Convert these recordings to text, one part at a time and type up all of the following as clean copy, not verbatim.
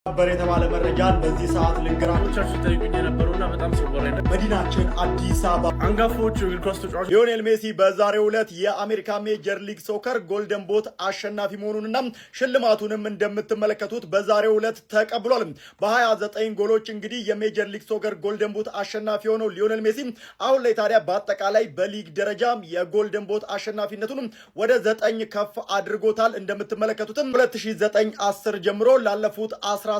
ነበር የተባለ መረጃን በዚህ ሰዓት ልንገራችሁ። ቻችሁ ጠይቁኝ የነበረውና በጣም ሲወራ መዲናችን አዲስ አበባ አንጋፋዎቹ የእግር ኳስ ተጫዋቾች ሊዮኔል ሜሲ በዛሬው ዕለት የአሜሪካ ሜጀር ሊግ ሶከር Golden Boot አሸናፊ መሆኑንና ሽልማቱንም እንደምትመለከቱት በዛሬው ዕለት ተቀብሏል። በ29 ጎሎች እንግዲህ የሜጀር ሊግ ሶከር Golden Boot አሸናፊ የሆነው ሊዮኔል ሜሲ አሁን ላይ ታዲያ በአጠቃላይ በሊግ ደረጃ የ Golden Boot አሸናፊነቱንም ወደ 9 ከፍ አድርጎታል። እንደምትመለከቱትም 2009 10 ጀምሮ ላለፉት 16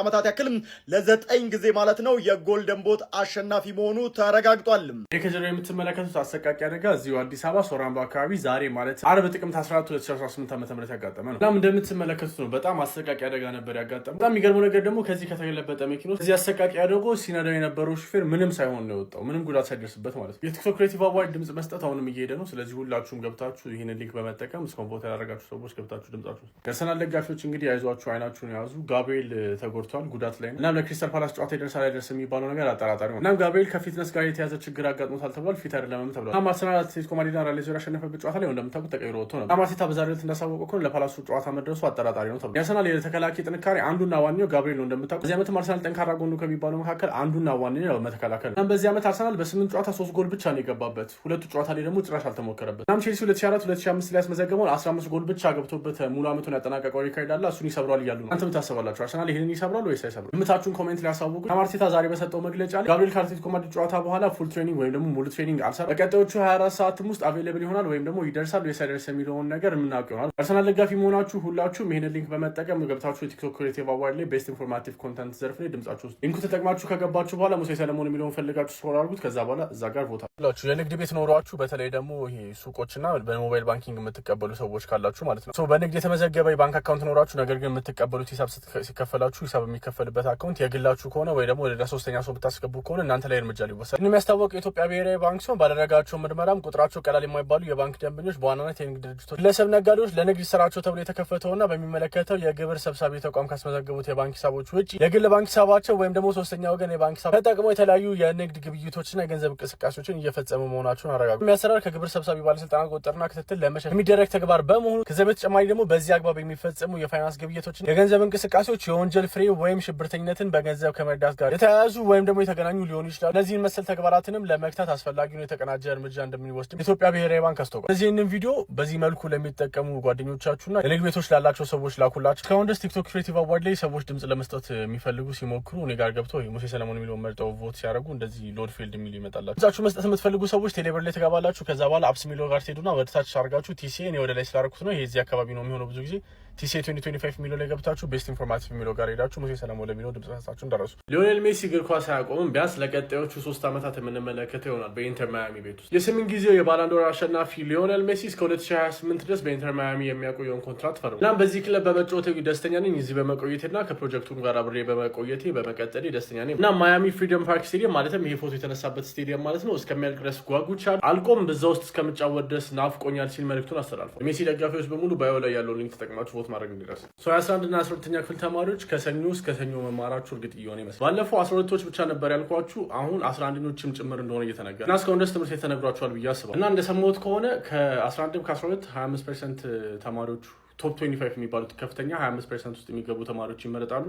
ዓመታት ያክል ለ9 ጊዜ ማለት ነው የ Golden Boot አሸናፊ መሆኑ ተረጋግጧል። ከጀርባ የምትመለከቱት አሰቃቂ አደጋ እዚሁ አዲስ አበባ ሶራምባ አካባቢ ዛሬ ማለት አርብ ጥቅምት 14 2018 ዓ.ም ያጋጠመ ነው። እናም እንደምትመለከቱት ነው፣ በጣም አሰቃቂ አደጋ ነበር ያጋጠመው። በጣም የሚገርመው ነገር ደግሞ ከዚህ ከተገለበጠ መኪና ውስጥ እዚህ አሰቃቂ አደጋ ሲነዳው የነበረው ሹፌር ምንም ሳይሆን ነው የወጣው፣ ምንም ጉዳት ሳይደርስበት ማለት ነው። የቲክቶክ Creative Award ድምጽ መስጠት አሁንም እየሄደ ነው። ስለዚህ ሁላችሁም ገብታችሁ ይህንን link በመጠቀም እስካሁን vote ያላደረጋችሁ ሰዎች ገብታችሁ ድምጻችሁ። የአርሰናል ደጋፊዎች እንግዲህ አይዟችሁ፣ አይናችሁን ያዙ። ጋብሪኤል ተጎድቷል፣ ጉዳት ላይ ነው። እናም ለክሪስታል ፓላስ ጨዋታ ይደርሳል አይደርስም የሚባለው ነገር አጠራጣሪ ነው። እናም ጋብሪኤል ከ fitness ጋር የተያዘ ችግር አጋጥሞታል ተብሏል። Fit አይደለም ተብሏል። እናም አርሰናል አትሌቲኮ ማድሪድን 4-0 ያሸነፈበት ጨዋታ ላይ እንደምታውቁት ተቀይሮ ወጥቶ ነበር። እናም አርቴታ በዛሬው ዕለት እንዳሳወቀው ከሆነ ለፓላሱ ጨዋታ መድረሱ አጠራጣሪ ነው ተብሏል። የአርሰናል የተከላካይ ጥንካሬ አንዱና ዋነኛው ጋብሪኤል ነው። እንደምታውቁት በዚህ ዓመትም አርሰናል ጠንካራ ጎኑ ከሚባለው መካከል አንዱና ዋነኛው መተከላከል ነው። እናም በዚህ ዓመት አርሰናል በ8 ጨዋታ 3 ጎል ብቻ ነው የገባበት። ሁለቱ ጨዋታ ላይ ደግሞ ጭራሽ አልተሞከረበት። እናም ቼልሲ 2004 2005 ላይ ያስመዘገበውን 15 ጎል ብቻ ገብቶበት ሙሉ ዓመቱን ያጠናቀቀው ሪከርድ አለ። እሱን ይሰብሯል እያሉ ነው። እናንተ ምን ታስባላችሁ? አርሰናል ይህንን ይሰብራል ወይስ አይሰብርም? ግምታችሁን comment ላይ አሳውቁ። አርቴታ ዛሬ በሰጠው መግለጫ ላይ ጋብሪኤል ከአትሌቲኮ ማድሪድ ጨዋታ በኋላ full training ወይም ደግሞ ሙሉ training አልሰራም፣ በቀጣዮቹ 24 ሰዓትም ውስጥ available ይሆናል ወይም ደግሞ ይደርሳል ወይስ አይደርስ የሚለውን ነገር የምናውቅ ይሆናል። አርሰናል ደጋፊ መሆናችሁ ሁላችሁም ይህንን link በመጠቀም ገብታችሁ የቲክቶክ Creative Award ላይ best informative content ዘርፍ ላይ ድምጻችሁ ውስጥ link ኡ ተጠቅማችሁ ከገባችሁ በኋላ ሙሴ ሰለሞን የሚለውን ፈልጋችሁ scroll አድርጉት። ከዛ በኋላ እዛ ጋር vote ላችሁ። የንግድ ቤት ኖሯችሁ በተለይ ደግሞ ይሄ ሱቆችና በ mobile banking የምትቀበሉ ሰዎች ካላችሁ ማለት ነው፣ በንግድ የተመዘገበ የባንክ account ኖሯችሁ ነገር ግን የምትቀበሉት ሂሳብ ሲከፈላችሁ ሂሳብ የሚከፈልበት account የግላችሁ ከሆነ ወይ ደግሞ ወደ ሶስተኛ ሰው ብታስገቡ ከሆነ እናንተ ላይ እርምጃ ሊወሰድ የሚያስታወቀው የኢትዮጵያ ብሔራዊ ባንክ ሲሆን ባደረጋቸው ምርመራም ቁጥራቸው ቀላል የማይባሉ የባንክ ደንበኞች በዋናነት የንግድ ድርጅቶች፣ ግለሰብ ነጋዴዎች ለንግድ ስራቸው ተብሎ የተከፈተውና በሚመለከተው የግብር ሰብሳቢ ተቋም ካስመዘገቡት የባንክ ሂሳቦች ውጭ የግል ባንክ ሂሳባቸው ወይም ደግሞ ሶስተኛ ወገን የባንክ ሂሳብ ተጠቅመው የተለያዩ የንግድ ግብይቶችና የገንዘብ እንቅስቃሴዎችን እየፈጸሙ መሆናቸውን አረጋግጧል። የሚያሰራር ከግብር ሰብሳቢ ባለስልጣናት ቁጥጥርና ክትትል ለመሸሽ የሚደረግ ተግባር በመሆኑ ከዚያ በተጨማሪ ደግሞ በዚህ አግባብ የሚፈጸሙ የፋይናንስ ግብይቶችን የገንዘብ እንቅስቃሴዎች የወንጀል ፍሬ ወይም ሽብርተኝነትን በገንዘብ ከመርዳት ጋር የተያያዙ ወይም ደግሞ የተገናኙ ሊሆኑ ይችላሉ። እነዚህን መሰል ተግባራትንም ለመግታት አስፈላጊውን የተቀናጀ እርምጃ እንደሚወስድ የኢትዮጵያ ብሔራዊ ባንክ አስታውቋል። ስለዚህ ይህንን ቪዲዮ በዚህ መልኩ ለሚጠቀሙ ጓደኞቻችሁና የንግድ ቤቶች ላላቸው ሰዎች ላኩላቸው። እስካሁን ድረስ ቲክቶክ Creative Award ላይ ሰዎች ድምጽ ለመስጠት የሚፈልጉ ሲሞክሩ እኔ ጋር ገብተው ሙሴ ሰለሞን የሚለውን መርጠው vote ሲያደርጉ እንደዚህ load failed የሚል ይመጣላችሁ። ድምጻችሁ መስጠት የምትፈልጉ ሰዎች ቴሌብር ላይ ትገባላችሁ። ከዛ በኋላ apps የሚለው ጋር ትሄዱና ወደ ታች አድርጋችሁ TCA፣ እኔ ወደ ላይ ስላደረኩት ነው፣ ይሄ እዚህ አካባቢ ነው የሚሆነው ብዙ ጊዜ፣ TCA 2025 የሚለው ላይ ገብታችሁ best informative የሚለው ጋር ሄዳችሁ ሙሴ ሰለሞን ለሚለው ድምጽ ሰጣችሁ እንዳረሱ። ሊዮኔል ሜሲ እግር ኳስ አያቆምም። ቢያንስ ለቀጣዮቹ 3 ዓመታት የምንመለከተው ይሆናል በኢንተር ማያሚ ቤት ውስጥ። የስምንት ጊዜው የባላንዶር አሸናፊ ሊዮኔል ሜሲ እስከ 2028 ድረስ በኢንተር ማያሚ የሚያቆየውን ኮንትራት ፈርሟል። እናም በዚህ ክለብ በመጫወቴ ደስተኛ ነኝ። እዚህ በመቆየቴና ከፕሮጀክቱም ጋር አብሬ በመቆየቴ በመቀጠሌ ደስተኛ ነኝ እና ማያሚ ፍሪደም ፓርክ ስቴዲየም ማለትም ይሄ ፎቶ የተነሳበት ስቴዲየም ማለት ነው እስከሚያልቅ ድረስ ጓጉቻለሁ። አልቆም በዛ ውስጥ እስከምጫወት ድረስ ናፍቆኛል ሲል መልእክቱን አስተላልፏል። የሜሲ ደጋፊዎች በሙሉ bio ላይ ያለውን link ተጠቅማችሁ vote ማድረግ እንዲደርስ። 11 እና 12ኛ ክፍል ተማሪዎች ከሰኞ እስከ ሰኞ መማራችሁ እርግጥ እየሆነ ይመስላል። ባለፈው 12ቶች ብቻ ነበር ያልኳችሁ፣ አሁን 11ኞችም ጭምር እንደሆነ እየተነገረ እና እስካሁን ድረስ ትምህርት ቤት ተነግሯቸዋል ብዬ አስባለሁ። እና እንደሰማሁት ከሆነ ከ11 ከ12 25% ተማሪዎቹ top 25 የሚባሉት ከፍተኛ 25% ውስጥ የሚገቡ ተማሪዎች ይመረጣሉ።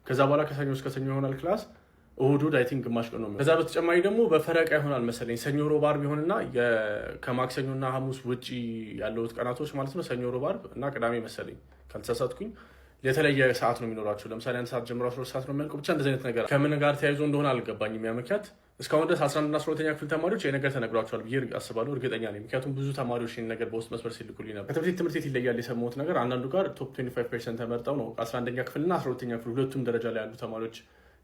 ከዛ በኋላ ከሰኞ እስከ ሰኞ ይሆናል class። እሁድ እሁድ I think ግማሽ ቀን ነው። ከዛ በተጨማሪ ደግሞ በፈረቃ ይሆናል መሰለኝ፣ ሰኞ፣ ሮብ፣ ዓርብ ይሆንና ከማክሰኞና ሐሙስ ውጪ ያለውት ቀናቶች ማለት ነው ሰኞ፣ ሮብ፣ ዓርብ እና ቅዳሜ መሰለኝ ካልተሳሳትኩኝ የተለየ ሰዓት ነው የሚኖራቸው። ለምሳሌ 1 ሰዓት ጀምሮ 12 ሰዓት ነው የሚያልቀው። ብቻ እንደዚህ አይነት ነገር ከምን ጋር ተያይዞ እንደሆነ አልገባኝም። ያ ምክንያት እስካሁን ድረስ 11 እና 12ኛ ክፍል ተማሪዎች ይህ ነገር ተነግሯቸዋል ብዬ አስባለሁ። እርግጠኛ ነኝ። ምክንያቱም ብዙ ተማሪዎች ይህን ነገር በውስጥ መስመር ሲልኩልኝ ነበር። ከትምህርት ቤት ትምህርት ቤት ይለያል የሰማሁት ነገር። አንዳንዱ ጋር top 25% ተመርጠው ነው 11ኛ ክፍልና 12ኛ ክፍል ሁለቱም ደረጃ ላይ ያሉ ተማሪዎች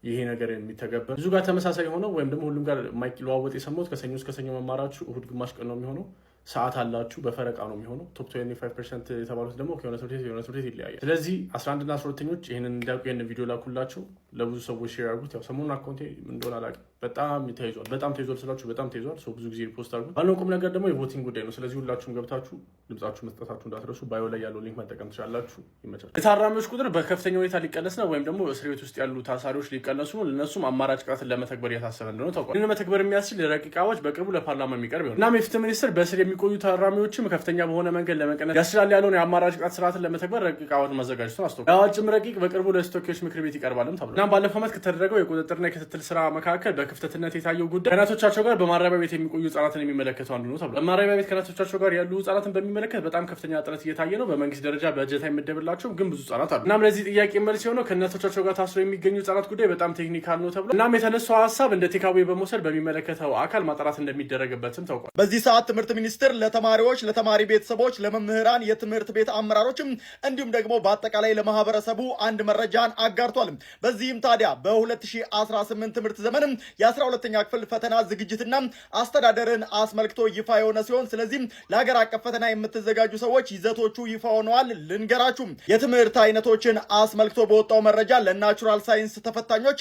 ይሄ ነገር የሚተገበር። ብዙ ጋር ተመሳሳይ ሆነው ወይም ደግሞ ሁሉም ጋር የማይለዋወጥ የሰማሁት ከሰኞ እስከ ሰኞ መማራችሁ እሁድ ግማሽ ቀን ነው የሚሆነው። ሰዓት አላችሁ፣ በፈረቃ ነው የሚሆነው። Top 25% የተባሉት ደግሞ ከሆነ ትምህርት ቤት የሆነ ትምህርት ቤት ይለያያል። ስለዚህ 11 እና 12ኞች ይህንን እንዲያውቁ ይህንን ቪዲዮ ላኩላቸው፣ ለብዙ ሰዎች share አድርጉት። ያው ሰሞኑን account ኤ እንደሆነ አላውቅም፣ በጣም ተይዟል። በጣም ተይዟል ስላችሁ በጣም ተይዟል። ሰው ብዙ ጊዜ repost አድርጉት። ዋናው ቁም ነገር ደግሞ የ voting ጉዳይ ነው። ስለዚህ ሁላችሁም ገብታችሁ ድምጻችሁ መስጠታችሁ እንዳትረሱ። Bio ላይ ያለው link መጠቀም ትችላላችሁ። ይመቻል። የታራሚዎች ቁጥር በከፍተኛ ሁኔታ ሊቀነስ ነው፣ ወይም ደግሞ እስር ቤት ውስጥ ያሉ ታሳሪዎች ሊቀነሱ ነው። ለእነሱም አማራጭ ቅጣትን ለመተግበር እየታሰበ እንደሆነ ታውቋል። ይህን ለመተግበር የሚያስችል ረቂቅ አዋጅ በቅርቡ ለፓርላማ የሚቀርብ ይሆናል። እናም የፍትህ ሚኒስትር በእስር የሚቆዩ ታራሚዎችም ከፍተኛ በሆነ መንገድ ለመቀነስ ያስችላል ያለውን የአማራጭ ቅጣት ስርዓትን ለመተግበር ረቂቅ አዋጅ ማዘጋጀቱን አስታውቋል። የአዋጅም ረቂቅ በቅርቡ ለተወካዮች ምክር ቤት ይቀርባልም ተብሏል። እናም ባለፈው ዓመት ከተደረገው የቁጥጥርና የክትትል ስራ መካከል በክፍተትነት የታየው ጉዳይ ከእናቶቻቸው ጋር በማረሚያ ቤት የሚቆዩ ህጻናትን የሚመለከተው አንዱ ነው ተብሏል። በማረሚያ ቤት ከእናቶቻቸው ጋር ያሉ ህጻናትን በሚመለከት በጣም ከፍተኛ ጥረት እየታየ ነው። በመንግስት ደረጃ በጀት አይመደብላቸውም፣ ግን ብዙ ህጻናት አሉ። እናም ለዚህ ጥያቄ መልስ የሆነው ከእናቶቻቸው ጋር ታስሮ የሚገኙ ህጻናት ጉዳይ በጣም technical ነው ተብሏል። እናም የተነሳው ሀሳብ እንደ takeaway በመውሰድ በሚመለከተው አካል ማጣራት እንደሚደረግበትም ታውቋል። በዚህ ሰዓት ትምህርት ሚኒስቴር ለተማሪዎች፣ ለተማሪ ቤተሰቦች፣ ለመምህራን፣ የትምህርት ቤት አመራሮችም እንዲሁም ደግሞ በአጠቃላይ ለማህበረሰቡ አንድ መረጃን አጋርቷል። በዚህም ታዲያ በ2018 ትምህርት ዘመን የ12ኛ ክፍል ፈተና ዝግጅትና አስተዳደርን አስመልክቶ ይፋ የሆነ ሲሆን፣ ስለዚህም ለሀገር አቀፍ ፈተና የምትዘጋጁ ሰዎች ይዘቶቹ ይፋ ሆነዋል። ልንገራችሁ። የትምህርት አይነቶችን አስመልክቶ በወጣው መረጃ ለ natural science ተፈታኞች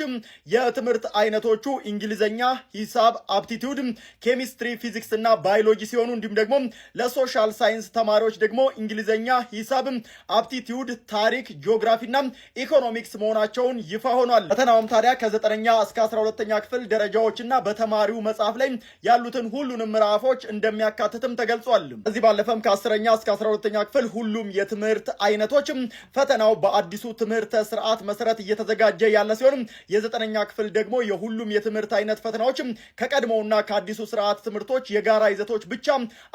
የትምህርት አይነቶቹ እንግሊዘኛ፣ ሂሳብ፣ aptitude፣ ኬሚስትሪ፣ ፊዚክስ እና ባዮሎጂ ሲሆኑ፣ እንዲሁም ደግሞ ለ social science ተማሪዎች ደግሞ እንግሊዘኛ፣ ሂሳብ፣ aptitude፣ ታሪክ፣ ጂኦግራፊ እና ኢኮኖሚክስ መሆናቸውን ይፋ ሆኗል። ፈተናውም ታዲያ ከ9ኛ እስከ 12ኛ ክፍል ደረጃዎችና በተማሪው መጽሐፍ ላይ ያሉትን ሁሉንም ምዕራፎች እንደሚያካትትም ተገልጿል። ከዚህ ባለፈም ከ10ኛ እስከ 12ኛ ክፍል ሁሉም የትምህርት አይነቶች ፈተናው በአዲሱ ትምህርተ ስርዓት መሰረት እየተዘጋጀ ያለ ሲሆን፣ የ9ኛ ክፍል ደግሞ የሁሉም የትምህርት አይነት ፈተናዎች ከቀድሞውና ከአዲሱ ስርዓት ትምህርቶች የጋራ ይዘቶች ብቻ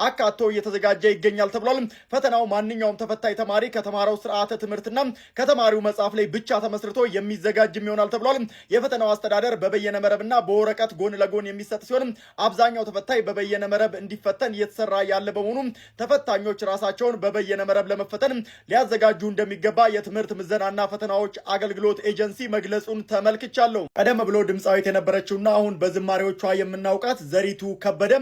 አካቶ እየተዘጋጀ ይገኛል ተብሏል። ፈተናው ማንኛውም ተፈታኝ ተማሪ ከተማረው ስርዓተ ትምህርትና ከተማሪው መጽሐፍ ላይ ብቻ ተመስርቶ የሚዘጋጅም ይሆናል ተብሏል። የፈተናው አስተዳደር በበየነ መረብና በወረቀት ጎን ለጎን የሚሰጥ ሲሆን፣ አብዛኛው ተፈታኝ በበየነ መረብ እንዲፈተን እየተሰራ ያለ በመሆኑ ተፈታኞች ራሳቸውን በበየነ መረብ ለመፈተን ሊያዘጋጁ እንደሚገባ የትምህርት ምዘናና ፈተናዎች አገልግሎት ኤጀንሲ መግለጹን ተመልክቻለሁ። ቀደም ብሎ ድምፃዊት የነበረችውና አሁን በዝማሬዎቿ የምናውቃት ዘሪቱ ከበደ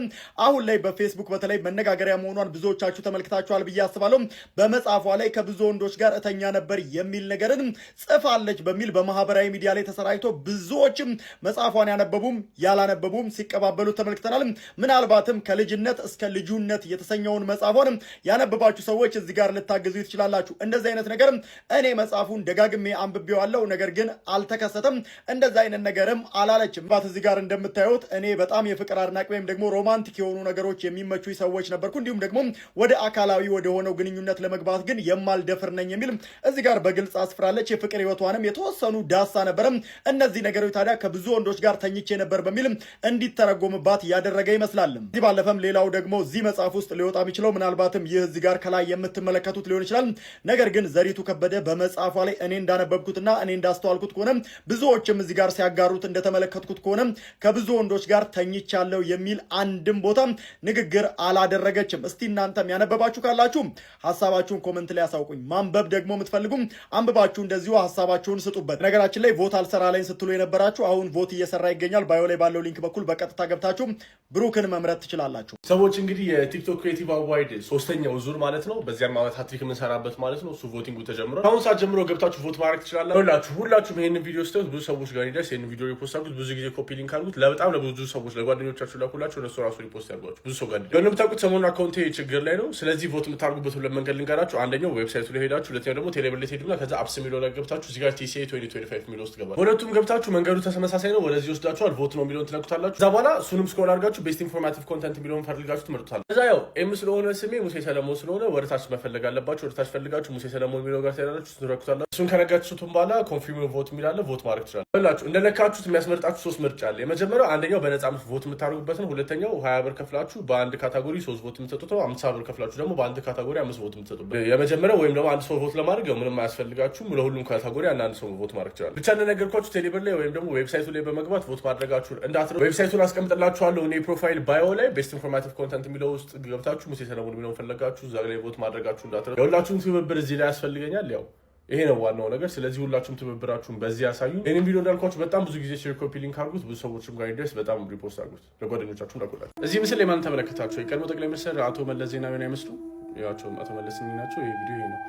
አሁን ላይ በፌስቡክ በተለይ መነጋገሪያ መሆኗን ብዙዎቻችሁ ተመልክታችኋል ብዬ አስባለሁ። በመጽሐፏ ላይ ከብዙ ወንዶች ጋር እተኛ ነበር የሚል ነገርን ጽፋለች በሚል በማህበራዊ ሚዲያ ላይ ተሰራጭቶ ብዙዎችም መጽሐፏን ያነበቡም ያላነበቡም ሲቀባበሉ ተመልክተናል። ምናልባትም ከልጅነት እስከ ልጁነት የተሰኘውን መጽሐፏን ያነበባችሁ ሰዎች እዚህ ጋር ልታግዙ ትችላላችሁ። እንደዚህ አይነት ነገር እኔ መጽሐፉን ደጋግሜ አንብቤዋለሁ፣ ነገር ግን አልተከሰተም። እንደዚህ አይነት ነገርም አላለችም። ባት እዚህ ጋር እንደምታዩት እኔ በጣም የፍቅር አድናቂ ወይም ደግሞ romantic የሆኑ ነገሮች የሚመቹ ሰዎች ነበርኩ። እንዲሁም ደግሞ ወደ አካላዊ ወደ ሆነው ግንኙነት ለመግባት ግን የማልደፍር ነኝ የሚል እዚህ ጋር በግልጽ አስፍራለች። የፍቅር ህይወቷንም የተወሰኑ ዳሳ ነበረም። እነዚህ ነገሮች ታዲያ ከብዙ ወንዶች ጋር ተኝቼ ነበር በሚል እንዲተረጎምባት ያደረገ ይመስላል። እዚህ ባለፈም ሌላው ደግሞ እዚህ መጽሐፍ ውስጥ ሊወጣ የሚችለው ምናልባትም ይህ እዚህ ጋር ከላይ የምትመለከቱት ሊሆን ይችላል። ነገር ግን ዘሪቱ ከበደ በመጽሐፏ ላይ እኔ እንዳነበብኩትና እኔ እንዳስተዋልኩት ከሆነ፣ ብዙዎችም እዚህ ጋር ሲያጋሩት እንደተመለከትኩት ከሆነ፣ ከብዙ ወንዶች ጋር ተኝቻለሁ የሚል አንድም ቦታ ንግግር አላደረገችም። እስቲ እናንተም ያነበባችሁ ካላችሁ ሀሳባችሁን comment ላይ ያሳውቁኝ። ማንበብ ደግሞ የምትፈልጉም አንብባችሁ እንደዚሁ ሀሳባችሁን ስጡበት። ነገራችን ላይ vote አልሰራ ላይ ስትሉ የነበራችሁ አሁን vote እየሰራ ይገኛል። Bio ላይ ባለው link በኩል በቀጥታ ገብታችሁ ብሩክን መምረጥ ትችላላችሁ። ሰዎች እንግዲህ የ TikTok Creative Award ሶስተኛው ዙር ማለት ነው። በዚያም ዓመት ሀትሪክ የምንሰራበት ማለት ነው። እሱ voting ኡ ተጀምሯል። ከአሁን ሰዓት ጀምሮ ገብታችሁ vote ማድረግ ትችላላችሁ። ሁላችሁም ይህንን ቪዲዮ ስታዩት ብዙ ሰዎች ጋር እንዲደርስ ይህንን ቪዲዮ repost አድርጉት። ብዙ ጊዜ copy link አድርጉት። ለበጣም ለብዙ ሰዎች ለጓደኞቻችሁ ላኩላቸው። እነሱ ራሱ repost ያድርጓቸው። ብዙ ሰው ጋር እንዲደርስ። እንደምታውቁት ሰሞኑን account ኤ ችግር ላይ ነው። ስለዚህ vote የምታደርጉበት ሁለት መንገድ ልንገራችሁ። አንደኛው website ኡ ላይ ሄዳችሁ፣ ሁለተኛው ደግሞ ቴሌብር ላይ ትሄዱና ከዛ apps የሚለው ላይ ገብታችሁ እዚህ ጋር TCA 2025 የሚለው ውስጥ ገባል። ሁለቱም ገብታችሁ መንገዱ ተመሳሳይ ነው። ወደዚህ ወስዳችኋል። Vote ነው የሚለውን ትነኩታላችሁ። ከዛ በኋላ እሱንም scroll አድርጋችሁ best informative content የሚለውን ፈልጋችሁ ትመርጡታላችሁ። ከዛ ያው M ስለሆነ ስሜ ሙሴ ሰለሞን ስለሆነ ወደ ታች መፈለግ አለባችሁ። ወደ ታች ፈልጋችሁ ሙሴ ሰለሞን የሚለው ጋር ትሄዳላችሁ። እሱን ትነኩታላችሁ። እሱን ከነካችሁትም በኋላ confirm vote የሚል አለ። Vote ማድረግ ትችላላችሁ። እንደነካችሁት የሚያስመርጣችሁ ሶስት ምርጫ አለ። የመጀመሪያው አንደኛው በነፃ vote የምታደርጉበት ነው። ሁለተኛው 20 ብር ከፍላችሁ በአንድ category ሶስት vote የምትሰጡት ነው። 50 ብር ከፍላችሁ ደግሞ በአንድ category አምስት vote የምትሰጡበት። የመጀመሪያው ወይም ደግሞ አንድ ሰው vote ለማድረግ ያው ምንም አያስፈልጋችሁም። ለሁሉም category አንዳንድ ሰው vote ማድረግ ይችላል። ብቻ እንደነገርኳችሁ ቴሌብር ላይ ወይም ደግሞ website ኡ ላይ በመግባት vote ማድረጋችሁን እንዳትረሱ። Website ኡን አስቀምጥላችኋለሁ እኔ profile bio ላይ። Best informative content የሚለው ውስጥ ገብታችሁ ሙሴ ሰለሞን የሚለውን ፈለጋችሁ እዛ ላይ vote ማድረጋችሁ እንዳትረሱ። የሁላችሁም ትብብር እዚህ ላይ ያስፈልገኛል። ያው ይሄ ነው ዋናው ነገር። ስለዚህ ሁላችሁም ትብብራችሁን በዚህ ያሳዩ። ይህንን ቪዲዮ እንዳልኳችሁ በጣም ብዙ ጊዜ share፣ copy link አድርጉት። ብዙ ሰዎችም ጋር እንዲደርስ በጣም repost አድርጉት። ለጓደኞቻችሁም ላኩላቸው። እዚህ ምስል ላይ ማን ተመለከታቸው? የቀድሞ ጠቅላይ ሚኒስትር አቶ መለስ ዜናዊን አይመስሉ? ያቸው አቶ መለስ ናቸው። ይሄ ቪዲዮ ይሄ ነው።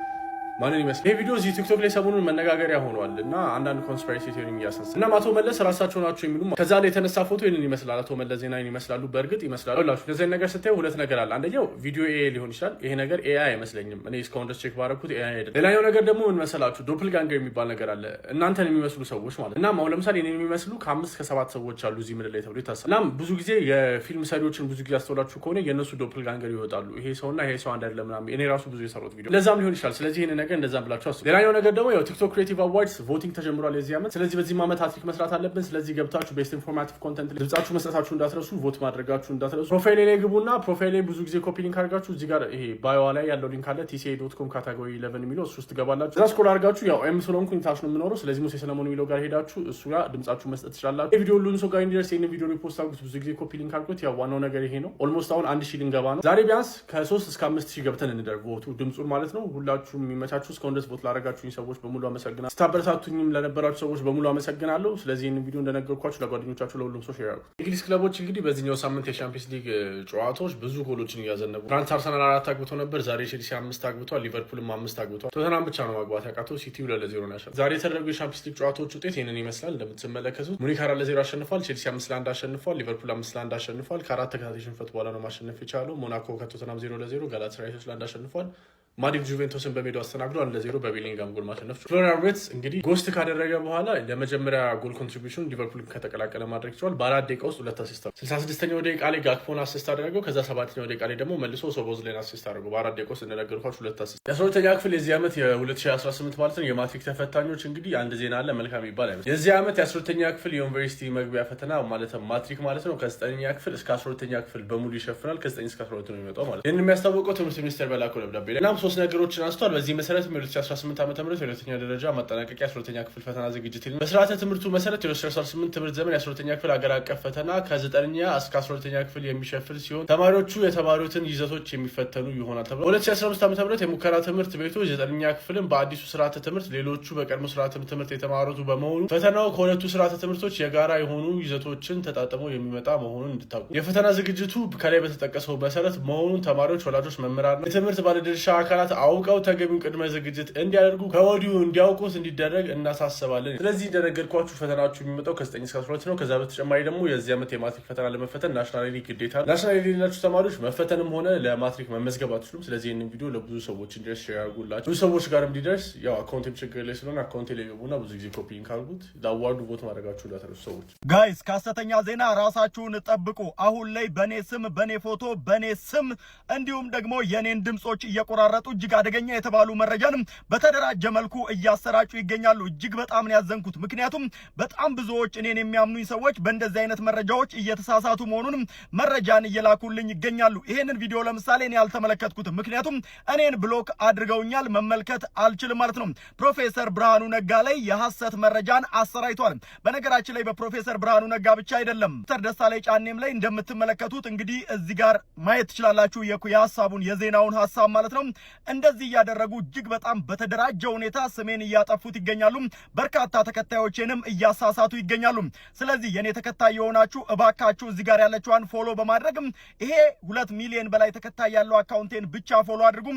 ማንን ይመስላል? ይህ ቪዲዮ እዚህ ቲክቶክ ላይ ሰሞኑን መነጋገሪያ ሆኗል እና አንዳንድ conspiracy theory እያስነሳ እናም አቶ መለስ ራሳቸው ናቸው የሚሉ ከዛ ላይ የተነሳ ፎቶ ይህንን ይመስላል። አቶ መለስ ዜናዊን ይመስላሉ። በእርግጥ ይመስላሉ። ላችሁ እንደዚህ ነገር ስታዩ ሁለት ነገር አለ። አንደኛው ቪዲዮ AI ሊሆን ይችላል። ይሄ ነገር AI አይመስለኝም። እኔ እስካሁን ድረስ check ባረኩት AI አይደለም። ሌላኛው ነገር ደግሞ ምን መሰላችሁ? Doppelganger የሚባል ነገር አለ። እናንተን የሚመስሉ ሰዎች ማለት እናም አሁን ለምሳሌ እኔን የሚመስሉ ከአምስት ከሰባት ሰዎች አሉ እዚህ ምድር ላይ ተብሎ ይታሰባል። እናም ብዙ ጊዜ የፊልም ሰሪዎችን ብዙ ጊዜ አስተውላችሁ ከሆነ የእነሱ doppelganger ይወጣሉ። ይሄ ሰውና ይሄ ሰው አንድ አይደለም ምናምን። እኔ ራሱ ብዙ የሰራሁት ቪዲዮ ለዛም ሊሆን ይችላል። ስለዚህ ይህን ነገር እንደዛም ብላችሁ አስቡ። ሌላኛው ነገር ደግሞ ያው ቲክቶክ Creative Awards voting ተጀምሯል የዚህ ዓመት። ስለዚህ በዚህም ዓመት ሃትሪክ መስራት አለብን። ስለዚህ ገብታችሁ best informative content ድምጻችሁ መስጠታችሁ እንዳትረሱ፣ vote ማድረጋችሁ እንዳትረሱ። Profile ላይ ግቡና profile ላይ ብዙ ጊዜ copy link አድርጋችሁ እዚህ ጋር ይሄ bio ላይ ያለው link አለ tca.com category 11 የሚለው እሱ ውስጥ ትገባላችሁ። እዛ scroll አድርጋችሁ ያው M ስለሆንኩኝ ታች ነው የምኖረው። ስለዚህ ሙሴ ሰለሞን የሚለው ጋር ሄዳችሁ እሱ ጋር ድምጻችሁ መስጠት ትችላላችሁ። ይህ ቪዲዮ ሁሉም ሰው ጋር እንዲደርስ ይህንን ቪዲዮ repost አድርጉት። ብዙ ጊዜ copy link አድርጉት። ያው ዋናው ነገር ይሄ ነው። Almost አሁን 1,000 ልንገባ ነው። ዛሬ ቢያንስ ከ3 እስከ 5 ሺህ ገብተን እንደር vote ኡ ድምፁን ማለት ነው። ሁላችሁም የሚመቻችሁ እስካሁን ድረስ vote ላደረጋችሁኝ ሰዎች በሙሉ አመሰግናለሁ። ስታበረታቱኝም ለነበራችሁ ሰዎች በሙሉ አመሰግናለሁ። ስለዚህ ይህንን ቪዲዮ እንደነገርኳችሁ ለጓደኞቻችሁ ለሁሉም ሰው share አድርጉት። እንግሊዝ ክለቦች እንግዲህ በዚህኛው ሳምንት የሻምፒየንስ ሊግ ጨዋታዎች ብዙ ጎሎችን እያዘነቡ፣ ትናንት አርሰናል አራት አግብቶ ነበር። ዛሬ ቼልሲ አምስት አግብቷል። ሊቨርፑልም አምስት አግብቷል። ቶተናም ብቻ ነው ማግባት ያቃተው። ሲቲ 2-0 ነው ያሸነፈው። ዛሬ የተደረጉ የሻምፒየንስ ሊግ ጨዋታዎች ውጤት ይህንን ይመስላል። እንደምትመለከቱት ሙኒክ 4-0 አሸንፏል። ቼልሲ 5-1 አሸንፏል። ሊቨርፑል 5-1 አሸንፏል። ከአራት ተከታታይ ሽንፈት በኋላ ነው ማሸነፍ የቻለው። ሞናኮ ከቶተናም 0-0፣ ጋላታሳራይ 3-1 አሸንፏል። ማድሪድ ጁቬንቱስን በሜዳው አስተናግዶ 1-0 በቤሊንጋም ጎል ማሸነፍ ችሏል። ፍሎሪያን ዊርትዝ እንግዲህ ghost ካደረገ በኋላ ለመጀመሪያ ጎል contribution ሊቨርፑል ከተቀላቀለ ማድረግ ችሏል። በ4 ደቂቃ ውስጥ ሁለት assist፣ 66ኛው ደቂቃ ላይ ጋክፖን assist አደረገው። ከዛ ሰባተኛው ደቂቃ ላይ ደግሞ መልሶ ሶቦዝላይን assist አደረገው። በ4 ደቂቃ ውስጥ እንደነገርኳችሁ ሁለት assist። የ12ኛ ክፍል የዚህ ዓመት የ2018 ማለት ነው የማትሪክ ተፈታኞች እንግዲህ አንድ ዜና አለ፣ መልካም ይባል አይመስልም። የዚህ ዓመት የ12ኛ ክፍል የዩኒቨርሲቲ መግቢያ ፈተና ማለት ማትሪክ ማለት ነው ከ9ኛ ክፍል እስከ 12ኛ ክፍል በሙሉ ይሸፍናል። ከ9 እስከ 12 ነው የሚመጣው ማለት ነው። ይህን የሚያስታወቀው ትምህርት ሚኒስቴር በላከው ደብዳቤ ላይ እናም ሶስት ነገሮችን አንስቷል። በዚህ መሰረት የ2018 ዓ ም የሁለተኛ ደረጃ ማጠናቀቂያ 12ኛ ክፍል ፈተና ዝግጅት በስርዓተ ትምህርቱ መሰረት የ2018 ትምህርት ዘመን የ12ኛ ክፍል አገር አቀፍ ፈተና ከ9ኛ እስከ 12ኛ ክፍል የሚሸፍን ሲሆን ተማሪዎቹ የተማሩትን ይዘቶች የሚፈተኑ ይሆናል ተብሏል። በ2015 ዓ ም የሙከራ ትምህርት ቤቶች 9ኛ ክፍልን በአዲሱ ስርዓተ ትምህርት፣ ሌሎቹ በቀድሞ ስርዓተ ትምህርት የተማሩት በመሆኑ ፈተናው ከሁለቱ ስርዓተ ትምህርቶች የጋራ የሆኑ ይዘቶችን ተጣጥሞ የሚመጣ መሆኑን እንድታውቁ የፈተና ዝግጅቱ ከላይ በተጠቀሰው መሰረት መሆኑን ተማሪዎች፣ ወላጆች፣ መምህራን፣ የትምህርት ባለድርሻ አካላት አውቀው ተገቢውን ቅድመ ዝግጅት እንዲያደርጉ ከወዲሁ እንዲያውቁት እንዲደረግ እናሳስባለን። ስለዚህ እንደነገርኳችሁ ፈተናችሁ የሚመጣው ከ9 እስከ 12 ነው። ከዛ በተጨማሪ ደግሞ የዚህ ዓመት የማትሪክ ፈተና ለመፈተን national ID ግዴታ ነው። National ID የሌላችሁ ተማሪዎች መፈተንም ሆነ ለማትሪክ መመዝገብ አትችሉም። ስለዚህ ይህንን ቪዲዮ ለብዙ ሰዎች እንዲደርስ share አድርጉላቸው። ብዙ ሰዎች ጋር እንዲደርስ ያው account ኤም ችግር ላይ ስለሆነ account ኤ ላይ ገቡና ብዙ ጊዜ copy link አድርጉት። ለ award ኡ vote ማድረጋችሁ እንዳትረሱ ሰዎች። Guys፣ ከሐሰተኛ ዜና ራሳችሁን ጠብቁ። አሁን ላይ በኔ ስም፣ በኔ ፎቶ፣ በኔ ስም እንዲሁም ደግሞ የኔን ድምጾች እየቆራረጡ እጅግ አደገኛ የተባሉ መረጃንም በተደራጀ መልኩ እያሰራጩ ይገኛሉ። እጅግ በጣም ነው ያዘንኩት። ምክንያቱም በጣም ብዙዎች እኔን የሚያምኑኝ ሰዎች በእንደዚህ አይነት መረጃዎች እየተሳሳቱ መሆኑንም መረጃን እየላኩልኝ ይገኛሉ። ይሄንን ቪዲዮ ለምሳሌ እኔ አልተመለከትኩትም፣ ምክንያቱም እኔን block አድርገውኛል፣ መመልከት አልችልም ማለት ነው። ፕሮፌሰር ብርሃኑ ነጋ ላይ የሐሰት መረጃን አሰራጭቷል። በነገራችን ላይ በፕሮፌሰር ብርሃኑ ነጋ ብቻ አይደለም፣ ዶክተር ደሳለኝ ጫኔም ላይ እንደምትመለከቱት እንግዲህ እዚህ ጋር ማየት ትችላላችሁ፣ የሀሳቡን የዜናውን ሀሳብ ማለት ነው። እንደዚህ እያደረጉ እጅግ በጣም በተደራጀ ሁኔታ ስሜን እያጠፉት ይገኛሉ። በርካታ ተከታዮቼንም እያሳሳቱ ይገኛሉ። ስለዚህ የኔ ተከታይ የሆናችሁ እባካችሁ እዚህ ጋር ያለችዋን follow በማድረግ ይሄ 2 ሚሊዮን በላይ ተከታይ ያለው account ኤን ብቻ follow አድርጉ።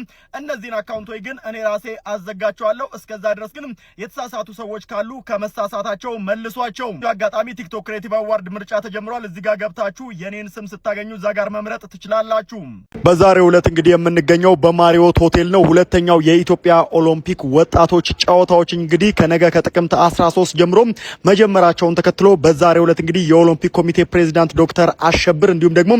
እነዚህን account ኦች ግን እኔ ራሴ አዘጋቸዋለሁ። እስከዛ ድረስ ግን የተሳሳቱ ሰዎች ካሉ ከመሳሳታቸው መልሷቸው። አጋጣሚ ቲክቶክ Creative Award ምርጫ ተጀምሯል። እዚህ ጋር ገብታችሁ የኔን ስም ስታገኙ እዛ ጋር መምረጥ ትችላላችሁ። በዛሬው ዕለት እንግዲህ የምንገኘው በማሪዮት ሆቴል ነው። ሁለተኛው የኢትዮጵያ ኦሎምፒክ ወጣቶች ጨዋታዎች እንግዲህ ከነገ ከጥቅምት 13 ጀምሮ መጀመራቸውን ተከትሎ በዛሬው ዕለት እንግዲህ የኦሎምፒክ ኮሚቴ ፕሬዚዳንት ዶክተር አሸብር እንዲሁም ደግሞ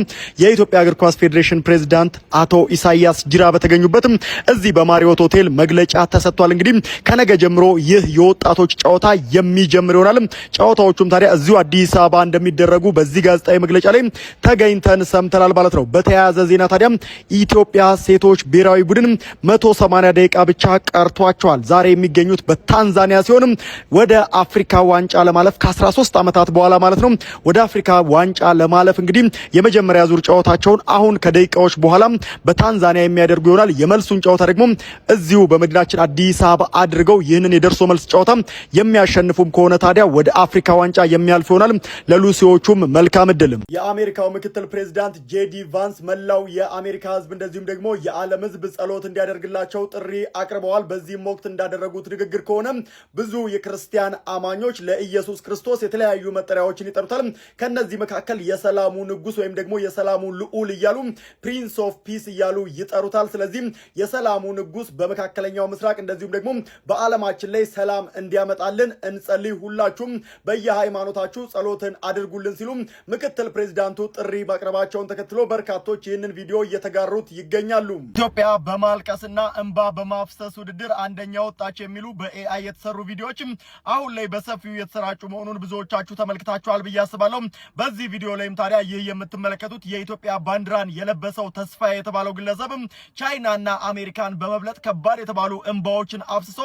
የኢትዮጵያ እግር ኳስ ፌዴሬሽን ፕሬዚዳንት አቶ ኢሳያስ ጅራ በተገኙበትም እዚህ በማሪዮት ሆቴል መግለጫ ተሰጥቷል። እንግዲህ ከነገ ጀምሮ ይህ የወጣቶች ጨዋታ የሚጀምር ይሆናል። ጨዋታዎቹም ታዲያ እዚሁ አዲስ አበባ እንደሚደረጉ በዚህ ጋዜጣዊ መግለጫ ላይ ተገኝተን ሰምተናል ማለት ነው። በተያያዘ ዜና ታዲያ ኢትዮጵያ ሴቶች ብሔራዊ ቡድን 180 ደቂቃ ብቻ ቀርቷቸዋል። ዛሬ የሚገኙት በታንዛኒያ ሲሆንም ወደ አፍሪካ ዋንጫ ለማለፍ ከ13 ዓመታት በኋላ ማለት ነው ወደ አፍሪካ ዋንጫ ለማለፍ እንግዲህ የመጀመሪያ ዙር ጨዋታቸውን አሁን ከደቂቃዎች በኋላ በታንዛኒያ የሚያደርጉ ይሆናል። የመልሱን ጨዋታ ደግሞ እዚሁ በመዲናችን አዲስ አበባ አድርገው ይህንን የደርሶ መልስ ጨዋታ የሚያሸንፉም ከሆነ ታዲያ ወደ አፍሪካ ዋንጫ የሚያልፍ ይሆናል። ለሉሲዎቹም መልካም እድል። የአሜሪካው ምክትል ፕሬዚዳንት ጄዲ ቫንስ መላው የአሜሪካ ሕዝብ እንደዚሁም ደግሞ የዓለም ሕዝብ ጸሎት ጸሎት እንዲያደርግላቸው ጥሪ አቅርበዋል። በዚህም ወቅት እንዳደረጉት ንግግር ከሆነ ብዙ የክርስቲያን አማኞች ለኢየሱስ ክርስቶስ የተለያዩ መጠሪያዎችን ይጠሩታል። ከነዚህ መካከል የሰላሙ ንጉስ ወይም ደግሞ የሰላሙ ልዑል እያሉ፣ Prince of Peace እያሉ ይጠሩታል። ስለዚህ የሰላሙ ንጉስ በመካከለኛው ምስራቅ እንደዚሁም ደግሞ በዓለማችን ላይ ሰላም እንዲያመጣልን እንጸልይ፣ ሁላችሁም በየሃይማኖታችሁ ጸሎትን አድርጉልን ሲሉ ምክትል ፕሬዚዳንቱ ጥሪ ማቅረባቸውን ተከትሎ በርካቶች ይህንን ቪዲዮ እየተጋሩት ይገኛሉ። ኢትዮጵያ በማልቀስና እንባ በማፍሰስ ውድድር አንደኛ ወጣች የሚሉ በ AI የተሰሩ ቪዲዮዎችም አሁን ላይ በሰፊው የተሰራጩ መሆኑን ብዙዎቻችሁ ተመልክታችኋል ብዬ አስባለሁ። በዚህ ቪዲዮ ላይም ታዲያ ይህ የምትመለከቱት የኢትዮጵያ ባንዲራን የለበሰው ተስፋዬ የተባለው ግለሰብም ቻይናና አሜሪካን በመብለጥ ከባድ የተባሉ እንባዎችን አፍስሶ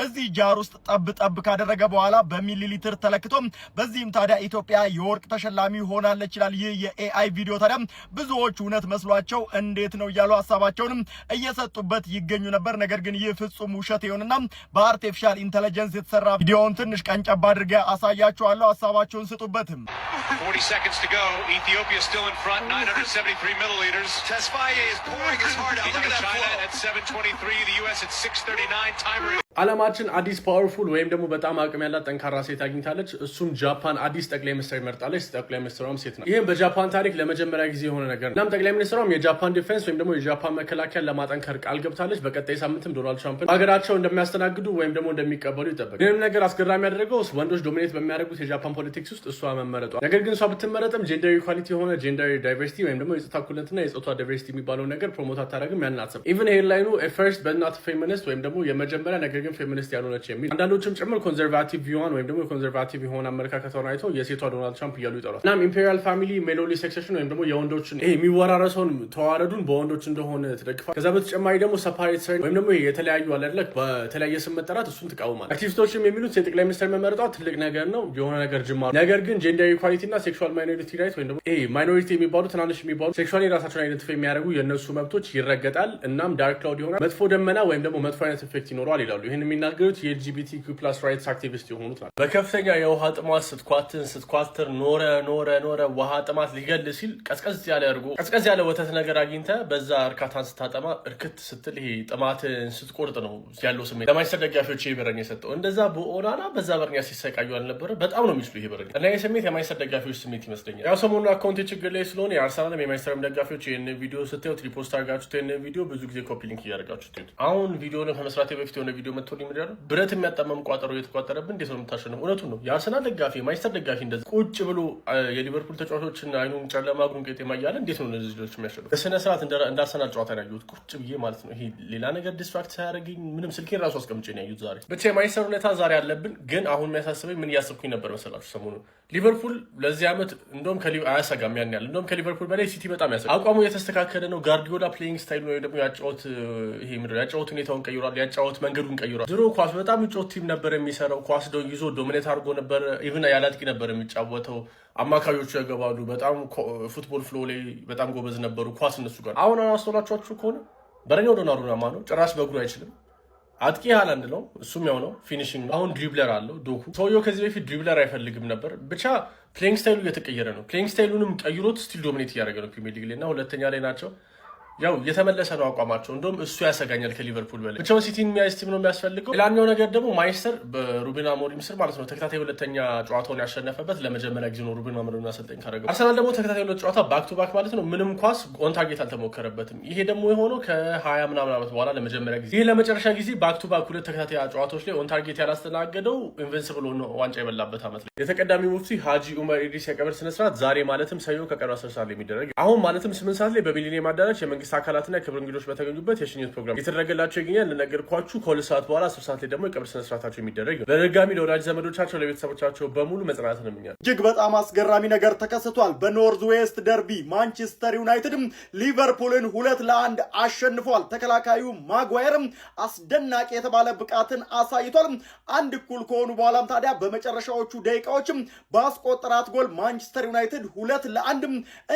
እዚህ jar ውስጥ ጠብ ጠብ ካደረገ በኋላ በሚሊ ሊትር ተለክቶ በዚህም ታዲያ ኢትዮጵያ የወርቅ ተሸላሚ ሆናለች ይላል ይህ የ AI ቪዲዮ። ታዲያ ብዙዎች እውነት መስሏቸው እንዴት ነው እያሉ ሀሳባቸውንም እየሰጡበት ይገኙ ነበር። ነገር ግን ይህ ፍጹም ውሸት የሆነና በ artificial intelligence የተሰራ ቪዲዮውን ትንሽ ቀንጨብ አድርጌ አሳያችኋለሁ። ሀሳባችሁን ስጡበትም። 40 seconds to go. Ethiopia still in front, 973 milliliters. Tesfaye is pouring his heart out. Look at that China flow. at 723, the U.S. at 639. Timer. ዓለማችን አዲስ powerful ወይም ደግሞ በጣም አቅም ያላት ጠንካራ ሴት አግኝታለች። እሱም ጃፓን አዲስ ጠቅላይ ሚኒስትር መርጣለች። ጠቅላይ ሚኒስትሯም ሴት ናት። ይህም በጃፓን ታሪክ ለመጀመሪያ ጊዜ የሆነ ነገር ነው። እናም ጠቅላይ ሚኒስትሯም የጃፓን defense ወይም ደግሞ የጃፓን መከላከያን ለማጠንከር ቃል ገብታለች። በቀጣይ ሳምንትም ዶናልድ ትራምፕን ሀገራቸው እንደሚያስተናግዱ ወይም ደግሞ እንደሚቀበሉ ይጠበቃል። ይህንም ነገር አስገራሚ ያደረገው ወንዶች dominate በሚያደርጉት የጃፓን politics ውስጥ እሷ መመረጧ። ነገር ግን እሷ ብትመረጥም gender equality የሆነ gender diversity ወይም ደግሞ የጾታ እኩልነትና የጾታ diversity የሚባለውን ነገር promote አታደርግም። ያን አትሰብም። Even headline ኑ "first but not feminist" ወይም ደግሞ የመጀመሪያ ነገር ግን ፌሚኒስት ያልሆነች የሚል፣ አንዳንዶችም ጭምር conservative view ዋን ወይም ደግሞ የ conservative የሆነ አመለካከቷን አይተው የሴቷ ዶናልድ ትራምፕ እያሉ ይጠሯል። እናም imperial family male only succession ወይም ደግሞ የወንዶችን ይሄ የሚወራረሰውን ተዋረዱን በወንዶች እንደሆነ ትደግፋል። ከዛ በተጨማሪ ደግሞ separate surname ወይም ደግሞ የተለያዩ አለ አይደለ በተለያየ ስም መጠራት፣ እሱን ትቃወማል። አክቲቪስቶችም የሚሉት የጠቅላይ ሚኒስትር መመረጧ ትልቅ ነገር ነው፣ የሆነ ነገር ጅማሮ፣ ነገር ግን gender equality እና sexual minority right ወይም ደግሞ ይሄ minority የሚባሉ ትናንሽ የሚባሉ sexually ራሳቸውን identify የሚያደርጉ የእነሱ መብቶች ይረገጣል። እናም dark cloud ይሆናል፣ መጥፎ ደመና ወይም ደግሞ መጥፎ አይነት effect ይኖረዋል ይላሉ። ይህን የሚናገሩት የ LGBTQ+ rights activist የሆኑት ናቸው። በከፍተኛ የውሃ ጥማት ስትኳትን ስትኳትር ኖረ ኖረ ኖረ ውሃ ጥማት ሊገል ሲል ቀዝቀዝ ያለ እርጎ፣ ቀዝቀዝ ያለ ወተት ነገር አግኝተ በዛ እርካታን ስታጠማ፣ እርክት ስትል፣ ይሄ ጥማትን ስትቆርጥ ነው ያለው ስሜት። ለማንቸስተር ደጋፊዎች ይሄ በረኛ የሰጠው እንደዛ በኦናና በዛ በረኛ ሲሰቃዩ አልነበረ። በጣም ነው የሚችሉ ይሄ በረኛ እና ይህ ስሜት የማንቸስተር ደጋፊዎች ስሜት ይመስለኛል። ያው ሰሞኑን account ኤ ችግር ላይ ስለሆነ የአርሰናልም የማንቸስተርም ደጋፊዎች ይህን ቪዲዮ ስታዩት repost አድርጋችሁት ይህን ቪዲዮ ብዙ ጊዜ copy link እያደረጋችሁት ትዩት። አሁን ቪዲዮን ከመስራቴ በፊት የሆነ ቪዲዮ መጥቶ ምንድን ብረት የሚያጣመም ቋጠሮ እየተቋጠረብን እንዴት ነው የምታሸንፈው? እውነቱን ነው። የአርሰናል ደጋፊ፣ የማንቸስተር ደጋፊ እንደዚህ ቁጭ ብሎ የሊቨርፑል ተጫዋቾችን አይኑን ጨለማ እግሩን ቄጤማ እያለ እንዴት ነው እነዚህ ልጆች የሚያሸንፉ? በስነ ስርዓት እንደ አርሰናል ጨዋታ ነው ያየሁት ቁጭ ብዬ ማለት ነው። ይሄ ሌላ ነገር distract ሳያደርገኝ ምንም ስልኬን ራሱ አስቀምጬ ነው ያየሁት ዛሬ። ብቻ የማንቸስተር ሁኔታ ዛሬ አለብን። ግን አሁን የሚያሳስበኝ ምን እያሰብኩኝ ነበር መሰላችሁ? ሰሞኑን ሊቨርፑል ለዚህ ዓመት እንደውም አያሰጋም ያን ያህል፣ እንደውም ከሊቨርፑል በላይ ሲቲ በጣም ያሰጋል። አቋሙ እየተስተካከለ ነው። ጋርዲዮላ playing style ወይ ደግሞ ያጫወት ይሄ ምንድን ነው ያጫወት ሁኔታውን ቀይሯል። ያጫወት መንገዱን ቀይሯል። ድሮ ኳስ በጣም የሚጫወት team ነበር የሚሰራው። ኳስ ይዞ dominate አድርጎ ነበር። Even ያለ አጥቂ ነበር የሚጫወተው። አማካዮቹ ያገባሉ። በጣም football flow ላይ በጣም ጎበዝ ነበሩ። ኳስ እነሱ ጋር አሁን አስተውላችኋችሁ ከሆነ በረኛው ዶናሩማ ነው። ጭራሽ በእግሩ አይችልም። አጥቂ ሃላንድ ነው። እሱም ያው ነው finishing ነው። አሁን dribbler አለው ዶኩ። ሰውየው ከዚህ በፊት dribbler አይፈልግም ነበር። ብቻ playing style ኡ እየተቀየረ ነው። Playing style ኡንም ቀይሮት still dominate እያደረገ ነው ፕሪሚየር ሊግ ላይ እና ሁለተኛ ላይ ናቸው። ያው የተመለሰ ነው አቋማቸው። እንደውም እሱ ያሰጋኛል ከሊቨርፑል በላይ። ብቻውን ሲቲን የሚያዝ team ነው የሚያስፈልገው። ሌላኛው ነገር ደግሞ ማንቸስተር በሩበን አሞሪም ስር ማለት ነው ተከታታይ ሁለተኛ ጨዋታውን ያሸነፈበት ለመጀመሪያ ጊዜ ነው ሩበን አሞሪም አሰልጣኝ ካደረገው። አርሰናል ደግሞ ተከታታይ ሁለት ጨዋታ back to back ማለት ነው ምንም ኳስ on target አልተሞከረበትም። ይሄ ደግሞ የሆነው ከ20 ምናምን ዓመት በኋላ ለመጀመሪያ ጊዜ፣ ይሄ ለመጨረሻ ጊዜ back to back ሁለት ተከታታይ ጨዋታዎች ላይ on target ያላስተናገደው invincible ሆኖ ዋንጫ የበላበት ዓመት ላይ። የተቀዳሚ ሙፍቲ ሀጂ ኡመር ኢድሪስ የቀብር ስነስርዓት ዛሬ ማለትም ሰኞ ከቀኑ 10 ሰዓት ላይ የሚደረግ፣ አሁን ማለትም 8 ሰዓት ላይ በሚሊኒየም አዳራሽ የመንግስት አካላትና የክብር እንግዶች በተገኙበት የሽኝት ፕሮግራም የተደረገላቸው ይገኛል። እንደነገርኳችሁ ከ2 ሰዓት በኋላ 10 ሰዓት ላይ ደግሞ የቀብር ስነስርዓታቸው የሚደረግ ነው። በድጋሚ ለወዳጅ ዘመዶቻቸው፣ ለቤተሰቦቻቸው በሙሉ መጽናናትን እመኛለሁ። እጅግ በጣም አስገራሚ ነገር ተከስቷል። በ North West derby ማንቸስተር ዩናይትድ ሊቨርፑልን 2-1 አሸንፏል። ተከላካዩ ማጓየርም አስደናቂ የተባለ ብቃትን አሳይቷል። አንድ እኩል ከሆኑ በኋላም ታዲያ በመጨረሻዎቹ ደቂቃዎችም ባስቆጠራት ጎል ማንቸስተር ዩናይትድ 2-1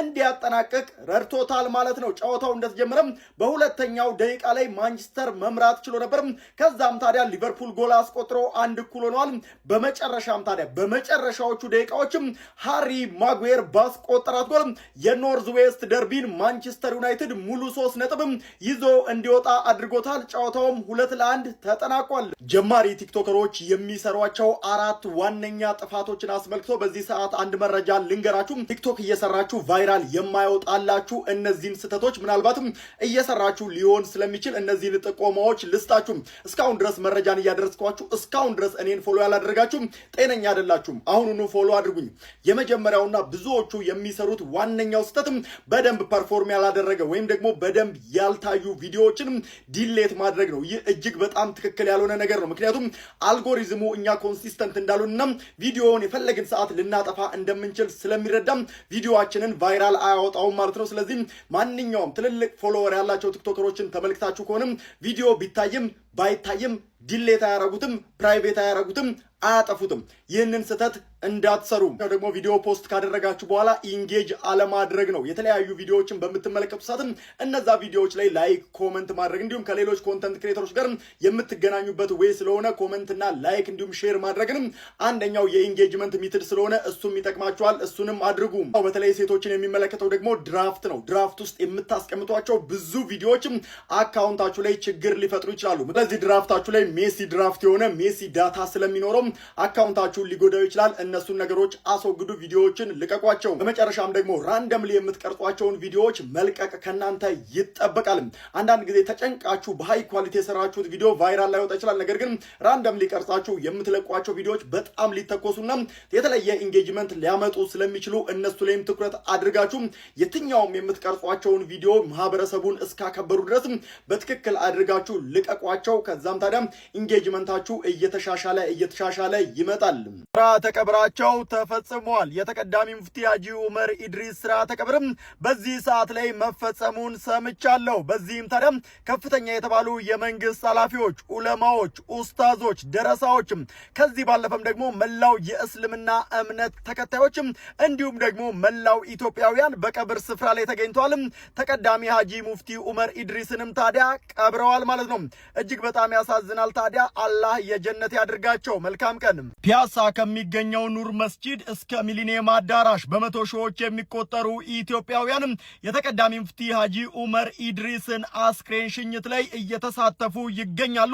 እንዲያጠናቅቅ ረድቶታል ማለት ነው። ጨዋታው እንደተጀመረ በሁለተኛው ደቂቃ ላይ ማንቸስተር መምራት ችሎ ነበር። ከዛም ታዲያ ሊቨርፑል ጎል አስቆጥሮ 1 እኩል ሆነዋል። በመጨረሻም ታዲያ በመጨረሻዎቹ ደቂቃዎችም ሃሪ ማጉዌር ባስቆጠራት ጎል የኖርዝ ዌስት ደርቢን ማንቸስተር ዩናይትድ ሙሉ 3 ነጥብም ይዞ እንዲወጣ አድርጎታል። ጨዋታውም 2-1 ተጠናቋል። ጀማሪ ቲክቶከሮች የሚሰሯቸው አራት ዋነኛ ጥፋቶችን አስመልክቶ በዚህ ሰዓት አንድ መረጃ ልንገራችሁ። ቲክቶክ እየሰራችሁ viral የማይወጣላችሁ እነዚህን ስህተቶች ምናልባትም እየሰራችሁ ሊሆን ስለሚችል እነዚህን ጥቆማዎች ልስጣችሁ። እስካሁን ድረስ መረጃን እያደረስኳችሁ እስካሁን ድረስ እኔን follow ያላደረጋችሁ ጤነኛ አይደላችሁም። አሁኑኑ follow አድርጉኝ። የመጀመሪያውና ብዙዎቹ የሚሰሩት ዋነኛው ስህተትም በደንብ perform ያላደረገ ወይም ደግሞ በደንብ ያልታዩ ቪዲዮዎችን delete ማድረግ ነው። ይህ እጅግ በጣም ትክክል ያልሆነ ነገር ነው። ምክንያቱም አልጎሪዝሙ እኛ consistent እንዳልሆንና ቪዲዮውን የፈለግን ሰዓት ልናጠፋ እንደምንችል ስለሚረዳም ቪዲዮአችንን viral አያወጣውም ማለት ነው። ስለዚህ ማንኛውም ትልልቅ follower ያላቸው ቲክቶከሮችን ተመልክታችሁ ከሆነም ቪዲዮ ቢታይም ባይታይም delete አያረጉትም፣ private አያረጉትም፣ አያጠፉትም። ይህንን ስህተት እንዳትሰሩ። ደግሞ ቪዲዮ post ካደረጋችሁ በኋላ engage አለማድረግ ነው። የተለያዩ ቪዲዮዎችን በምትመለከቱ ሰዓትም እነዛ ቪዲዮዎች ላይ like፣ comment ማድረግ እንዲሁም ከሌሎች content creator ኦች ጋር የምትገናኙበት way ስለሆነ comment እና like እንዲሁም share ማድረግንም አንደኛው የ engagement method ስለሆነ እሱም ይጠቅማችኋል። እሱንም አድርጉ። በተለይ ሴቶችን የሚመለከተው ደግሞ draft ነው። Draft ውስጥ የምታስቀምጧቸው ብዙ ቪዲዮዎችም account ኣችሁ ላይ ችግር ሊፈጥሩ ይችላሉ። ስለዚህ draft ኣችሁ ላይ messy draft የሆነ messy data ስለሚኖረው account ኣችሁን ሊጎዳው ይችላል። እነሱን ነገሮች አስወግዱ፣ ቪዲዮዎችን ልቀቋቸው። በመጨረሻም ደግሞ randomly የምትቀርጿቸውን ቪዲዮዎች መልቀቅ ከእናንተ ይጠበቃል። አንዳንድ ጊዜ ተጨንቃችሁ በ high quality የሰራችሁት ቪዲዮ viral ላይወጣ ይችላል። ነገር ግን randomly ቀርጻችሁ የምትለቋቸው ቪዲዮዎች በጣም ሊተኮሱና የተለየ engagement ሊያመጡ ስለሚችሉ እነሱ ላይም ትኩረት አድርጋችሁ የትኛውም የምትቀርጿቸውን ቪዲዮ ማህበረሰቡን እስካከበሩ ድረስ በትክክል አድርጋችሁ ልቀቋቸው። ከዛም ታዲያ engagement ኣችሁ እየተሻሻለ እየተሻሻለ ይመጣል። ስርዓተ ቀብራቸው ተፈጽሟል። የተቀዳሚ ሙፍቲ ሀጂ ዑመር ኢድሪስ ስርዓተ ቀብርም በዚህ ሰዓት ላይ መፈጸሙን ሰምቻለሁ። በዚህም ታዲያ ከፍተኛ የተባሉ የመንግስት ኃላፊዎች፣ ኡለማዎች፣ ኡስታዞች፣ ደረሳዎችም ከዚህ ባለፈም ደግሞ መላው የእስልምና እምነት ተከታዮችም እንዲሁም ደግሞ መላው ኢትዮጵያውያን በቀብር ስፍራ ላይ ተገኝተዋል። ተቀዳሚ ሀጂ ሙፍቲ ዑመር ኢድሪስንም ታዲያ ቀብረዋል ማለት ነው። እጅግ በጣም ያሳዝናል። ታዲያ አላህ የጀነት ያድርጋቸው። መልካም ቀን። ፒያሳ ከሚገኘው ኑር መስጂድ እስከ ሚሊኒየም አዳራሽ በመቶ ሺዎች የሚቆጠሩ ኢትዮጵያውያንም የተቀዳሚ ሙፍቲ ሀጂ ዑመር ኢድሪስን አስክሬን ሽኝት ላይ እየተሳተፉ ይገኛሉ።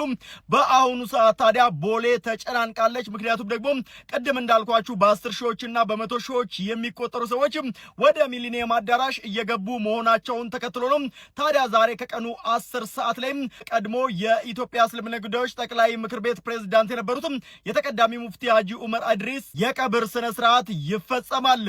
በአሁኑ ሰዓት ታዲያ ቦሌ ተጨናንቃለች። ምክንያቱም ደግሞ ቅድም እንዳልኳችሁ በ10 ሺዎች እና በመቶ ሺዎች የሚቆጠሩ ሰዎች ወደ ሚሊኒየም አዳራሽ እየገቡ መሆናቸውን ተከትሎ ነው። ታዲያ ዛሬ ከቀኑ 10 ሰዓት ላይ ቀድሞ የኢትዮጵያ እስልምና ጉዳዮች ጠቅላይ ምክር ቤት ፕሬዝዳንት የነበሩትም የተቀዳሚ ሙፍቲ ሀጂ ዑመር ኢድሪስ የቀብር ስነ ስርዓት ይፈጸማል።